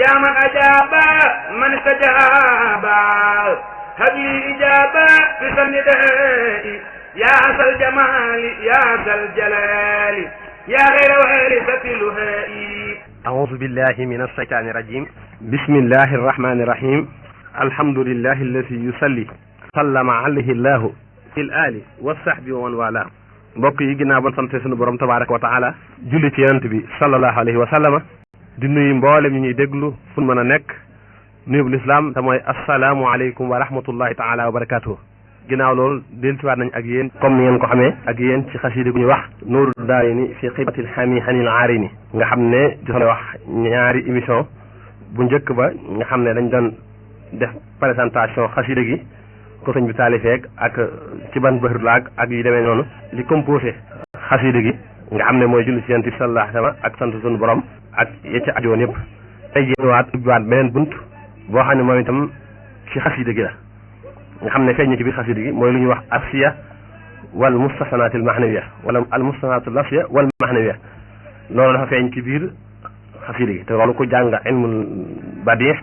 يا من أجاب من استجاب هب لي إجابة في سندائي يا ذا الجمال يا ذا الجلال يا غير وارثة الهائي. أعوذ بالله من الشيطان الرجيم. بسم الله الرحمن الرحيم. الحمد لله الذي يصلي سلم عليه الله في الآل والصحب ومن والاه. mbokk yi ginnaaw ba sant sunu borom tabaaraka wa taala julli ci yonent bi sallallahu alayhi wa sallama di nuyu mboolem ñu ñuy déglu fu mën a nekk nuyub lislaam te mooy assalaamu aleykum wa rahmatullahi taala wa barakaatuhu. ginnaaw loolu dellusiwaat nañ ak yéen comme ni ngeen ko xamee ak yéen ci xasida gu ñu wax nuuru daarayni fi xidmatil xami xanil aarini nga xam ne jotoon wax ñaari émission bu njëkk ba nga xam ne dañ doon def présentation xasida gi ko sëñ bi taalifeeg ak ci ban bëxër laag ak yi demee noonu li composé xasida gi nga xam ne mooy julli ci yonent bi sallallahu alayhi wa sallam ak sant sunu borom ak ya ca ajoon yëpp tey jéewaat ubbiwaat beneen bunt boo xam ne moom itam ci xasida gi la nga xam ne feeñ ci biir xasida gi mooy lu ñuy wax asiya wal mustahsanatil mahnawiya wala al mustahsanatul lafziya wal mahnawiya loolu dafa feeñ ci biir xasida gi te loolu ko jàng ilmul badih